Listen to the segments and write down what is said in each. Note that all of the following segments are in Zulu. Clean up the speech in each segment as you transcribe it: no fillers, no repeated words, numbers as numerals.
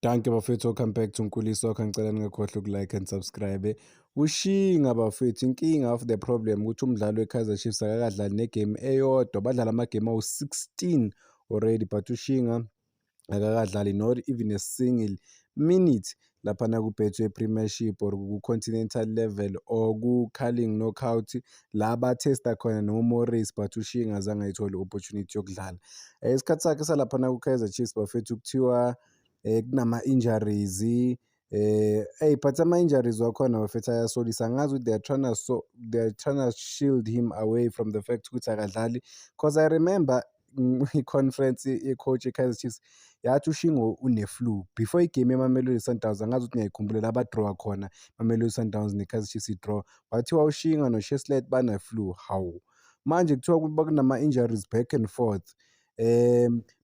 Dankie bafethu, welcome back to Nkuli Soccer. Ngicela ningakhohlwa uku-like and subscribe. Ushinga bafethu, inkinga of the problem ukuthi umdlalo we-Kaizer Chiefs akakadlali ne-game eyodwa. Badlala ama-game awu-16 already, but uShinga akakadlali not even a single minute laphana ku-Betway Premiership or ku-Continental level or ku-Carling Knockout la ba-testa khona no-Morris, but uShinga azange ayithole i-opportunity yokudlala. Isikhathi sakhe salaphana ku-Kaizer Chiefs bafethu, kuthiwa kunama-injuries, eyi, but ama-injuries wakhona bafethu ayasolisa. Angazi ukuthi they are trying to shield him away from the fact ukuthi akadlali, 'cause I remember i-conference ye-coach ye-Kaizer Chiefs yathi uShinga une-flu before i-game yeMamelodi Sundowns. Angazi ukuthi niyayikhumbula la ba-draw-a khona, Mamelodi Sundowns ne-Kaizer Chiefs i-draw, kwathiwa uShinga no-Chislett bane-flu. Hawu, manje kuthiwa kunama-injuries back and forth,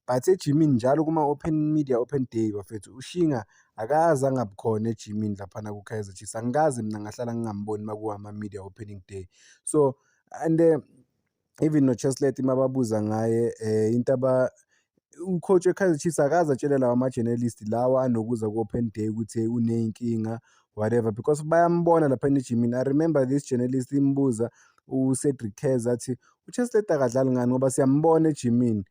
but ejimini njalo kuma-open media open day bafethu, uShinga akaze angabi khona ejimini laphana ku-Kaizer Chiefs. Angikaze mina ngahlala ngingamboni uma kuwama-media opening day. So and even no-Chislett mababuza ngaye, into u-coach we-Kaizer Chiefs akaze atshele lawa ama-journalist lawa anokuza ku-open day ukuthi uney'nkinga, whatever, because bayambona laphana ejimini. I remember this journalist imbuza u-Cedric Kaze, athi uChislett akadlali ngani ngoba siyambona ejimini.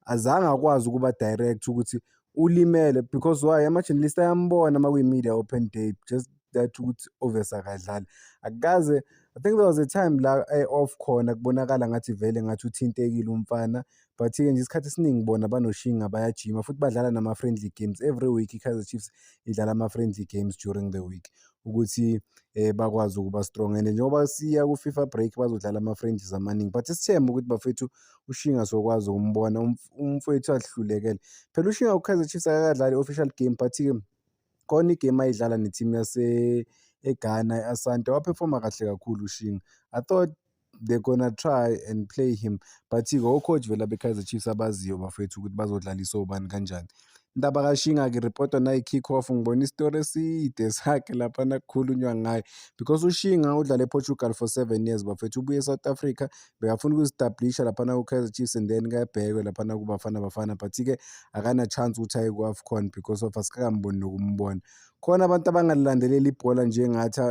Azange akwazi ukuba direct ukuthi ulimele, because why? Ama-journalist ayambona uma kuyi-media open day, just that ukuthi obvious akadlali. Akukaze, I think there was a time la e-off khona, kubonakala ngathi vele ngathi uthintekile umfana, but-ke nje isikhathi esiningi bona banoShinga bayajima futhi badlala nama-friendly games every week. I-Kaizer Chiefs idlala ama-friendly games during the week ukuthi bakwazi ukuba strong, and njengoba siya ku-FIFA break bazodlala ama-friendlies amaningi, but sithembe ukuthi bafethu uShinga sokwazi ukumbona umfowethu ahlulekele. Phela uShinga ku-Kaizer Chiefs akakadlali i-official game, but-ke khona i-game ayidlala ne-team yase eGhana, i-Asante, wa-performa kahle kakhulu uShinga. I thought they're gonna try and play him, but-ke o-coach vele abe-Kaizer Chiefs abaziyo bafowethu ukuthi bazodlalisa obani kanjani. Indaba kaShinga-ke i-report-wa nayi-Kick-Off. Ngibona isitori eside sakhe laphana kukhulunywa ngaye, because uShinga udlale ePortugal for 7 years bafethu, ubuye e-South Africa, bekafuna ukuzi-establisha laphana ku-Kaizer Chiefs and then kuyabhekwa laphana kuBafana Bafana, but-ke akana-chance ukuthi aye ku-AFCON because of asikakamboni nokumbona. Khona abantu abangalilandeleli ibhola njengathi,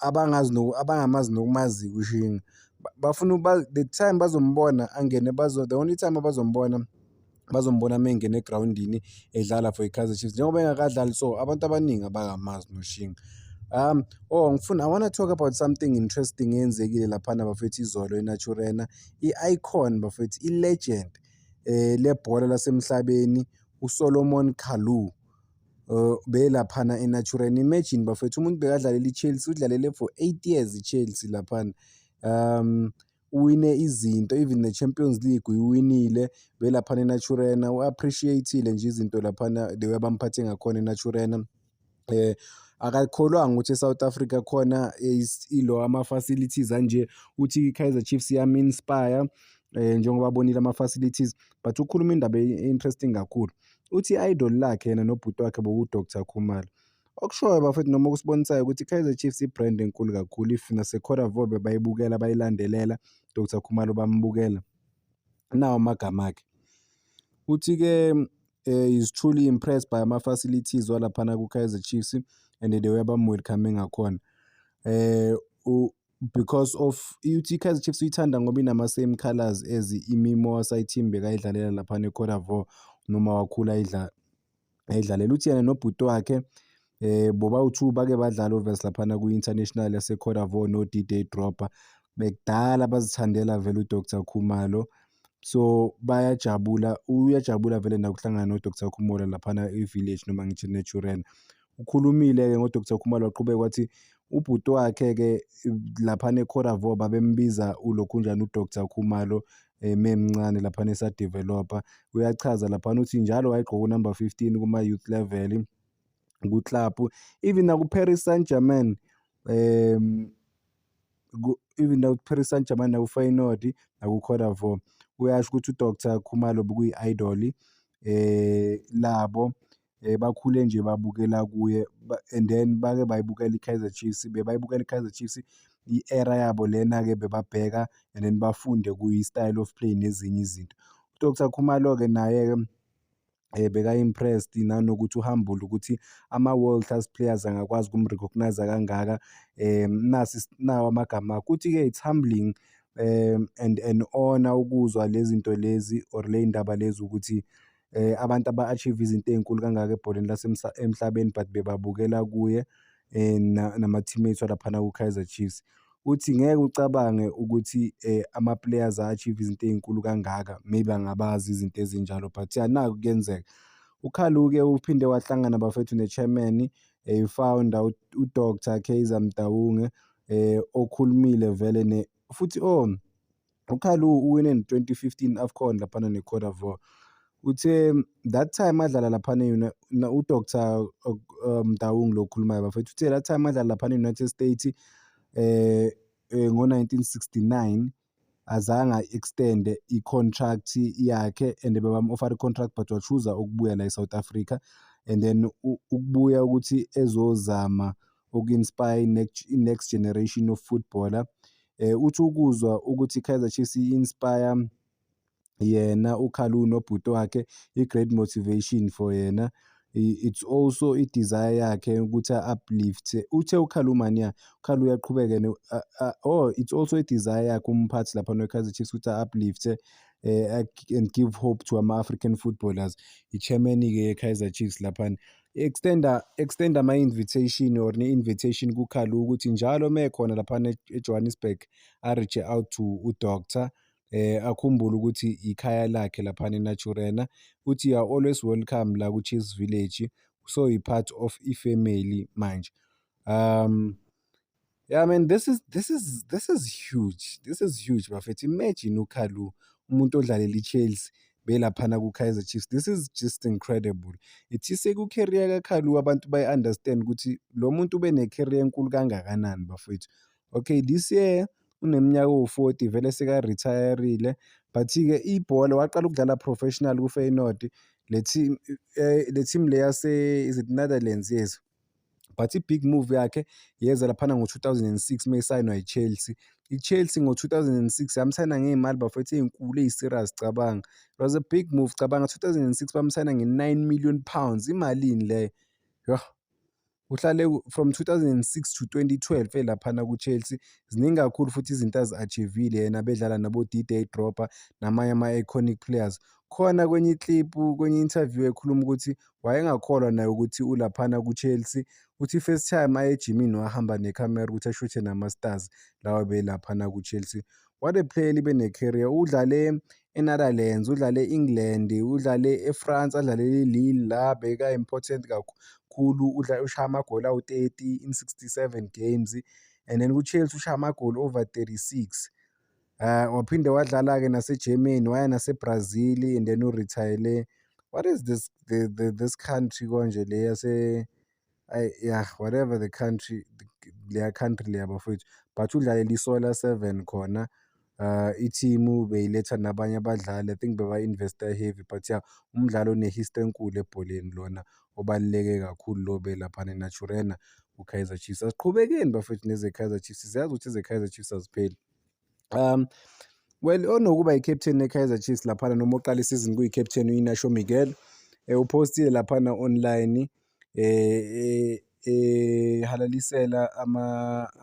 abangazi abangamazi nokumazi uShinga, bafuna the time bazombona angene bazo the only time abazombona, bazombona uma engena egrawundini edlala for i-Kaizer Chiefs. Njengoba engakadlali, so abantu abaningi abangamazi noShinga. Oh, ngifuna, I wanna talk about something interesting eyenzekile laphana bafethu izolo eNaturena. I-icon bafethu, i-legend lebhola lasemhlabeni, uSolomon Kalou, belaphana eNaturena. Imagine bafethu, umuntu bekadlalela i-Chelsea, udlalele for 8 years i-Chelsea laphana, uwine izinto, even ne-Champions League uyiwinile. Belaphana eNaturena, u-appreciate-ile nje izinto laphana, the way abamphathe ngakhona eNaturena. Akakholwanga ukuthi e-South Africa khona ilo ama-facilities anje. Uthi i-Kaizer Chiefs iyam-inspire njengoba abonile ama-facilities, but ukhuluma indaba e-interesting kakhulu. Uthi i-idol lakhe yena nobhuti wakhe boku-Dr Khumalo. Okushoyo bafethu noma okusibonisayo ukuthi i-Kaizer Chiefs i-brand enkulu kakhulu, if nase-Cote d'Ivoire bebayibukela, bayilandelela, Dr Khumalo bambukela. Nawu amagama akhe. Uthi-ke is truly impressed by ama-facilities walaphana ku-Kaizer Chiefs and the way abam-welcome ngakhona. Because of uthi i-Kaizer Chiefs uyithanda ngoba inama-same colours as i-Mimosa, i-team bekayidlalela laphana e-Cote d'Ivoire noma wakhula ayidlalela. Uthi yena nobhuti wakhe bobawu-two bake badlala obvious laphana kwi-international yase-Cote d'Ivoire no-Didier Drogba. Bekudala bazithandela vele u-Dr Khumalo, so bayajabula, uyajabula vele nakuhlangana no-Dr Khumalo laphana e-village noma ngithi Naturena. Ukhulumile-ke ngo-Dr Khumalo, waqhubeka wathi ubhuti wakhe-ke laphana e-Cote d'Ivoire babembiza ulokhunjani, u-Dr Khumalo, memncane laphana esa-develop-a. Uyachaza laphana, uthi njalo wayegqoka u-number 15 kuma-youth level ku-club, even naku-Paris Saint-Germain, even naku-Paris Saint-Germain, naku-Feyenoord, naku-Cote d'Ivoire. Uyasho ukuthi u-Dr Khumalo bekuyi-idol labo, bakhule nje babukela kuye, and then bake bayibukela i-Kaizer Chiefs, bebayibukela i-Kaizer Chiefs i-era yabo lena-ke, bebabheka and then bafunde kuyi-style of play nezinye izinto. U-Dr Khumalo-ke naye-ke Beka-impressed nanokuthi u-humble ukuthi ama-world class players angakwazi ukum-recognise kangaka. Nasi nawa amagama akhe. Uthi-ke it's humbling and an honour ukuzwa lezi zinto lezi or ley'ndaba lezi ukuthi abantu aba-achieve izinto ey'nkulu kangaka ebholeni emhlabeni, but bebabukela kuye nama-teammates walaphana ku-Kaizer Chiefs. Uthi ngeke ucabange ukuthi ama-players a-achieve izinto ey'nkulu kangaka, maybe angabazi izinto ezinjalo, but yeah, naku kuyenzeka. UKalu-ke uphinde wahlangana, bafethu, ne-chairman, i-founder u-Dr Kaizer Motaung, okhulumile vele ne futhi oh, uKalu uwine 2015 AFCON laphana ne-Cote d'Ivoire. Uthe that time adlala laphana, u-Dr Motaung lo okhulumayo, bafethu, uthe that time adlala laphana e-United States ngo-1969 azange a-extend i-contract yakhe and bebam-offer i-contract, but wa-choose-a ukubuya la e-South Africa and then ukubuya ukuthi ezozama uku-inspire i-next generation of footballer. Uthi ukuzwa ukuthi i-Kaizer Chiefs i-inspire yena uKalu nobhuti wakhe, i-great motivation for yena. It's also i-desire yakhe ukuthi a-uplift. Uthe uKalu mania, uKalu uyaqhubeka, oh, it's also i-desire yakhe umphathi laphana we-Kaizer Chiefs ukuthi a-uplift and give hope to ama-African footballers. I-chairman-ke ye-Kaizer Chiefs laphana extend ama-invitation or ne-invitation kuKalu ukuthi njalo mekhona laphana e-Johannesburg a-reach out to u-doctor, akhumbule ukuthi ikhaya lakhe laphana eNaturena. Uthi you are always welcome la ku-Chiefs Village, so i-part of i-family manje. Yeah man, this is huge, this is huge, bafethu. Imagine uKalu, umuntu odlalela i-Chelsea, belaphana ku-Kaizer Chiefs. This is just incredible. Ithi seku-career kaKalu abantu bayi-understand ukuthi lo muntu ube ne-career enkulu kangakanani, bafowethu. Okay, this year uneminyaka ewu-40, vele seka-retire-rile, but-ke ibhola waqala ukudlala professional ku-Feyenoord, le team le team le yase, is it Netherlands? Yes. But i-big move yakhe yeza laphana ngo-2006 meyisayinwa i-Chelsea. I-Chelsea ngo-2006 yamsayina ngey'mali, bafowethu, ey'nkulu eyi-serious, cabanga. It was a big move, cabanga, 2006 bamsayina nge-£9 million, imalini leyo? Yoh! Uhlale from 2006 to 2012 elaphana ku-Chelsea. Ziningi kakhulu futhi izinto azi-achieve-ile yena bedlala nabo-Didier Drogba namanye ama-iconic players. Khona kwenye i-clip, kwenye i-interview, ekhuluma ukuthi wayengakholwa naye ukuthi ulaphana ku-Chelsea. Uthi first time aye ejimini wahamba nekhamera ukuthi ashuthe nama-stars lawa belaphana ku-Chelsea. What a player libe ne-career. Udlale e-Netherlands, udlale e-England, udlale e-France, adlalele i-Lille la beka-important kakhulu, ushaya amagoli awu-30 in 67 games and then ku-Chelsea ushaya amagoli over 36. Waphinde wadlala-ke nase-Germany, waya nase-Brazil and then u-retire. What is this the this country konje le yase, yeah, whatever the country, leya country leya, bafowethu, but udlalele i-Solar Seven khona. I-team beyiletha nabanye abadlali, I think beba-invest-a heavy, but yeah, umdlalo one-history enkulu ebholeni lona, obaluleke kakhulu lo belaphana eNaturena ku-Kaizer Chiefs. Asiqhubekeni, bafowethu, neze-Kaizer Chiefs, siyazi ukuthi eze-Kaizer Chiefs azipheli. Well, onokuba i-captain ye-Kaizer Chiefs laphana noma oqala isizini kuyi-captain, u-Inacio Miguel, uphostile laphana online ehalalisela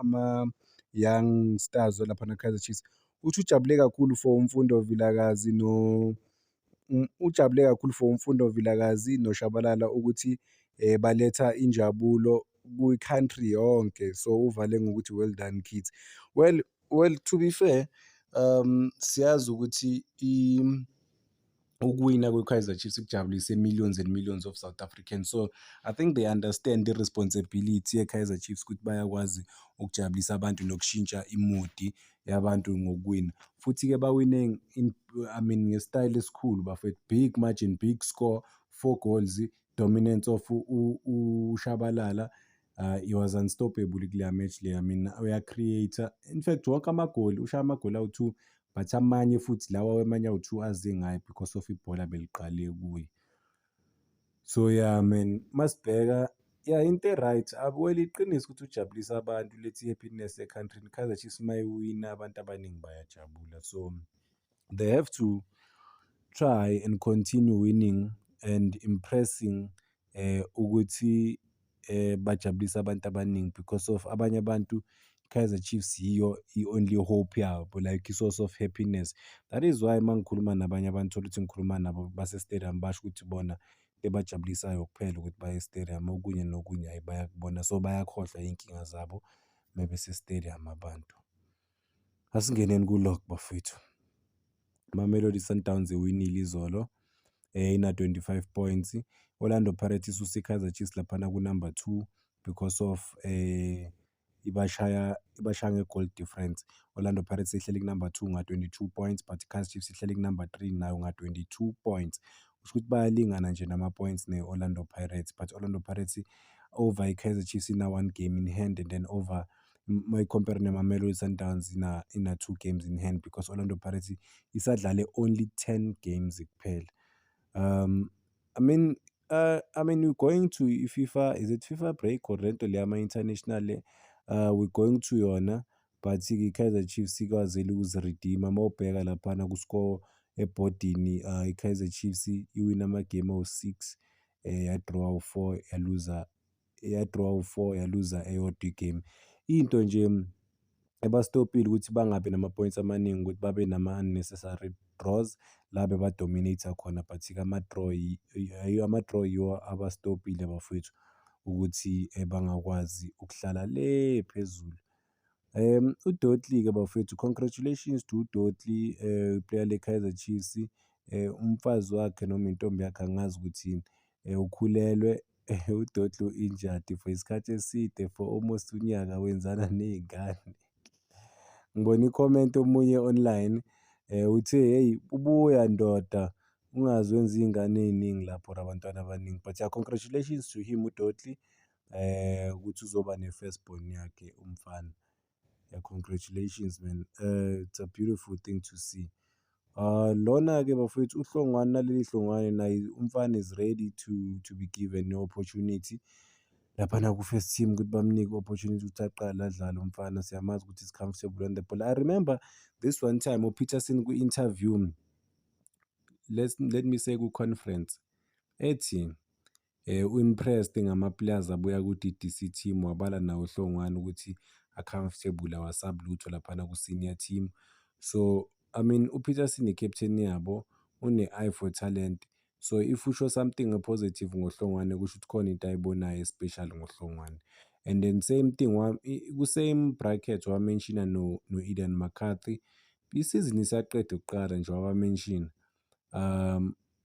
ama-young stars walaphana Kaizer Chiefs. Uthi ujabule kakhulu for uMfundo Vilakazi no ujabule kakhulu for uMfundo Vilakazi noShabalala ukuthi baletha injabulo kwi-country yonke, so uvale ngokuthi, "Well done, kids." Well, to be fair, siyazi ukuthi ukuwina kwe-Kaizer Chiefs kujabulise millions and millions of South Africans, so I think they understand i-responsibility ye-Kaizer Chiefs ukuthi bayakwazi ukujabulisa abantu nokushintsha i-mood yabantu ngokuwina. Futhi-ke bawine in, I mean, ngesitayela esikhulu, bafowethu, big margin, big score, four goals, dominance of uShabalala. He was unstoppable kuleya match leya. I mean, uya-create-a, in fact wonke amagoli, ushaya amagoli awu-2, but amanye futhi lawa amanye awu-2 aze ngaye because of ibhola beliqale kuye. So yeah man, masibheka, yeah, into e-right, well, iqiniso ukuthi ujabulisa abantu, uletha i-happiness e-country-ni. Kaizer Chiefs mayiwina abantu abaningi bayajabula, so they have to try and continue winning. And impressing ukuthi bajabulise abantu abaningi because of abanye abantu i-Kaizer Chiefs yiyo i-only hope yabo, like i-source of happiness. That is why uma ngikhuluma nabanye abantu, utholukuthi ngikhuluma nabo base-stadium, basho ukuthi bona ebajabulisayo kuphela ukuthi baye e-stadium, okunye nokunye hhayi bayakubona, so bayakhohlwa iy'nkinga zabo mebese-stadium abantu. Asingeneni ku-log, bafowethu. Mamelodi Sundowns iwinile izolo, ina-25 points. Orlando Pirates isuse i-Kaizer Chiefs laphana ku-number 2 because of ibashaya nge-goal difference. Orlando Pirates ihleli ku-number 2 nga-22 points, but i-Kaizer Chiefs ihleli ku-number 3 nayo nga-22 points. Kusho ukuthi bayalingana nje nama-points ne-Orlando Pirates, but Orlando Pirates over i-Kaizer Chiefs ina-one game in hand, and then over mayi-compare neMamelodi Sundowns ina two games in hand because Orlando Pirates isadlale only 10 games kuphela. I mean, we're going to i-FIFA, is it FIFA break or lento le yama-international le? We're going to yona, but i-Kaizer Chiefs ikwazile ukuzi-redeem-a. Uma ubheka laphana ku-score ebhodini, i-Kaizer Chiefs iwina ama-game awu-6, ya-draw awu-4, yaluza, ya-draw awu-4, yaluza eyodwa igame. Into nje ebastopile ukuthi bangabi nama-points amaningi ukuthi babe nama-unnecessary draws la beba-dominate-a khona, but-ke ama-draw yiwo abastopile, bafowethu, ukuthi bangakwazi ukuhlala le phezulu. UDortley-ke, bafowethu, congratulations to uDortley, player le-Kaizer Chiefs. Umfazi wakhe noma intombi yakhe, angazi ukuthi yini, ukhulelwe. UDortley u-injured for isikhathi eside, for almost unyaka, wenzana ney'ngane. Ngibona i-comment omunye online, uthe, "Hey, ubuya ndoda, ungaze wenze iy'ngane ey'ningi lapho or abantwana abaningi." But yeah, congratulations to him uDortley, ukuthi uzoba ne-first born yakhe umfana. Yeah, congratulations, man, it's a beautiful thing to see. Lona-ke, bafowethu, uHlongwane, naleli Hlongwane naye umfana is ready to be given i-opportunity laphana ku-first team, ukuthi bamnike i-opportunity ukuthi aqale adlale umfana. Siyamazi ukuthi is comfortable on the ball. I remember this one time uPeterson ku-interview, let me say ku-conference, ethi u-impressed ngama-players abuya ku-D_D_C team, wabala nawo uHlongwane ukuthi a-comfortable, awasabi lutho laphana ku-senior team. So I mean, uPeterson i-captain yabo, une-eye for talent, so if usho something positive ngoHlongwane, kusho ukuthi khona into ayibonayo e-special ngoHlongwane. And then same thing ku-same bracket wa-mention-a no-Aden McCarthy, isizini isaqeda ukuqala nje waba-mention-a.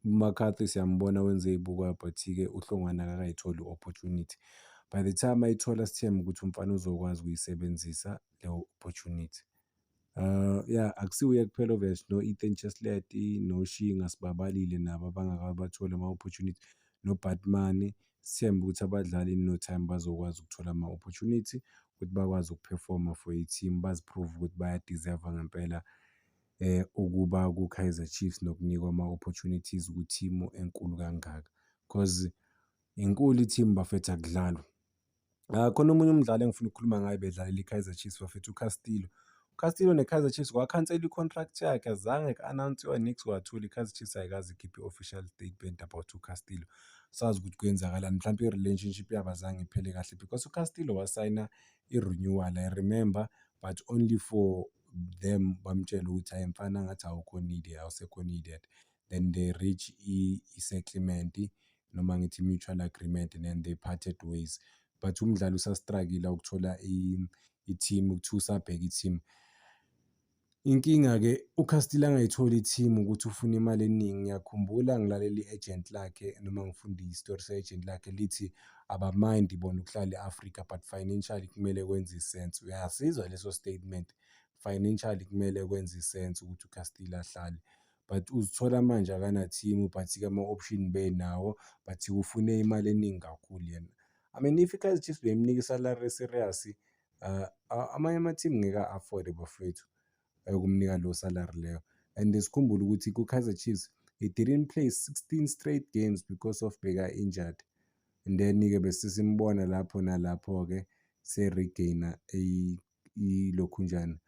UMcCarthy siyambona wenze ey'bukwayo, but-ke uHlongwane akakayitholi i-opportunity. By the time ayithola, sithembe ukuthi umfana uzokwazi ukuyisebenzisa leyo opportunity. Yeah, akusiwuye kuphela obvious, no-Ethan Chislett, noShinga sibabalile nabo abangakabatholi ama-opportunity, no-Baartman. Sithembe ukuthi abadlali in no time bazokwazi ukuthola ama-opportunity ukuthi bakwazi uku-perform-a for i-team, bazi-prove ukuthi baya-deserve-a ngempela ukuba ku-Kaizer Chiefs nokunikwa ama-opportunities ku-team enkulu kangaka, cause inkulu i-team, bafethu, akudlalwa. Khona omunye umdlali engifuna ukukhuluma ngaye bedlalela i-Kaizer Chiefs, bafethu, uCastillo. UCastillo ne-Kaizer Chiefs kwakhansela i-contract yakhe, azange ku-announce-iwa niks, kwathula. I-Kaizer Chiefs ayikaze ikhiphe i-official statement about uCastillo. Sazi ukuthi kwenzakalani, mhlampe i-relationship yabo azange iphele kahle because uCastillo wasayina i-renewal, I remember, but only for them bamtshele ukuthi, "Hhayi mfana, ngathi awukho needed, awusekho needed." Then they reach i-settlement, noma ngithi i-mutual agreement, and then they parted ways. But umdlali usa-struggle-ile ukuthola i-team, kuthiwa usabheka i-team. Inkinga-ke uCastillo angayitholi i-team ukuthi ufuna imali eningi. Ngiyakhumbula ngilalela i-agent lakhe, noma ngifunda i-story se-agent lakhe, lithi aba-mind bona ukuhlala e-Afrika, but financially kumele kwenze i-sense. Uyasizwa leso statement? Financially kumele kwenze i-sense ukuthi uCastillo ahlale. But uzithola manje akana-team, but-ke ama-option benawo, but ufune imali eningi kakhulu yena. I mean, if i-Kaizer Chiefs beyimnika i-salary e-serious, amanye ama-team ngeke a-afford-e, bafowethu, ukumnika leyo salary leyo. And sikhumbule ukuthi ku-Kaizer Chiefs he didn't play 16 straight games because of beka-injured. And then-ke bese simbona lapho nalapho-ke se-regain-a ilokhunjana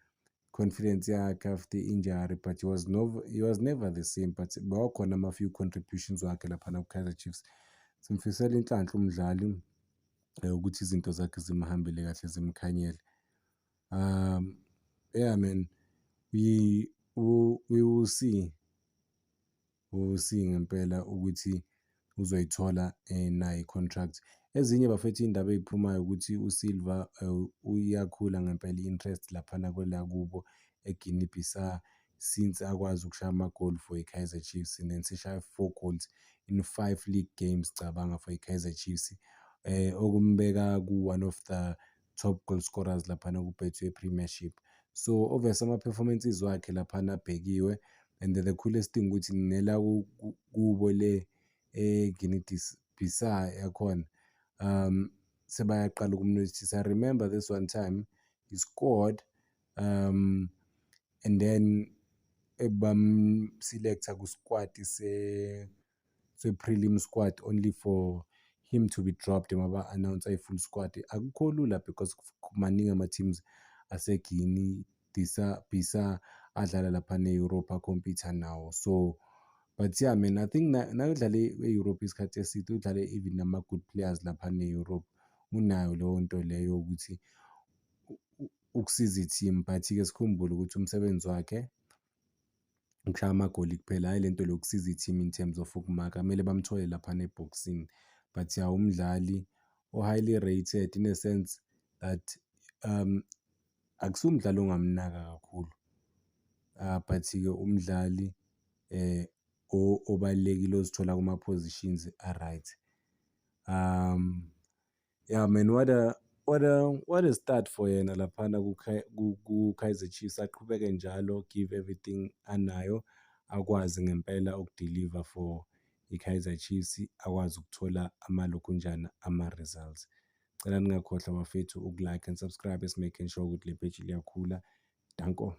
Confidence yakhe after injury, but he was, no, he was never the same, but bawakhona ama-few contributions wakhe laphana ku-Kaizer Chiefs. Simfisela inhlanhla umdlali ukuthi izinto zakhe zimhambele kahle, zimkhanyele. Yeah man, we will see, we will see ngempela ukuthi uzoyithola nayo i-contract. Ezinye, bafethu, iy'ndaba ey'phumayo ukuthi uSilva uyakhula ngempela i-interest laphana kwelakubo eGuinea Bissau since akwazi ukushaya amagoli for i-Kaizer Chiefs and then seshaye four goals in five league games, cabanga, for i-Kaizer Chiefs, okumbeka ku-one of the top goal scorers laphana ku-Betway Premiership. So obviously ama-performances wakhe laphana abhekiwe and the coolest thing ukuthi nela kubo le e-Guinea Bissau yakhona sebayaqala ukum-notice. I remember this one time he scored and then bam-select-a ku-squad se-prelim squad only for him to be dropped maba-announce i-full squad. Akukho lula because maningi ama-teams ase-Guinea Bissau adlala laphana e-Europe a-compete nawo. So but yeah man, I think nakudlale e-Europe isikhathi eside, udlale even nama-good players laphana e-Europe, unayo leyo nto leyo ukuthi ukusiza i-team. But-ke sikhumbule ukuthi umsebenzi wakhe ukushaya amagoli kuphela, hhayi lento lokusiza i-team in terms of ukumaka, kumele bamthole laphana ebhokisini. But yeah, umdlali o-highly rated in a sense that akusiwo umdlali ongamnaka kakhulu, but-ke umdlali obalulekile ozithola kuma-positions a-right. Yeah man, what a start for yena laphana ku-Kaizer Chiefs. Aqhubeke njalo, give everything anayo, akwazi ngempela uku-deliver for i-Kaizer Chiefs, akwazi ukuthola amalokhunjana, ama-results. Cela ningakhohlwa, bafethu, uku-like and subscribe, making sure ukuthi le page liyakhula. Danko.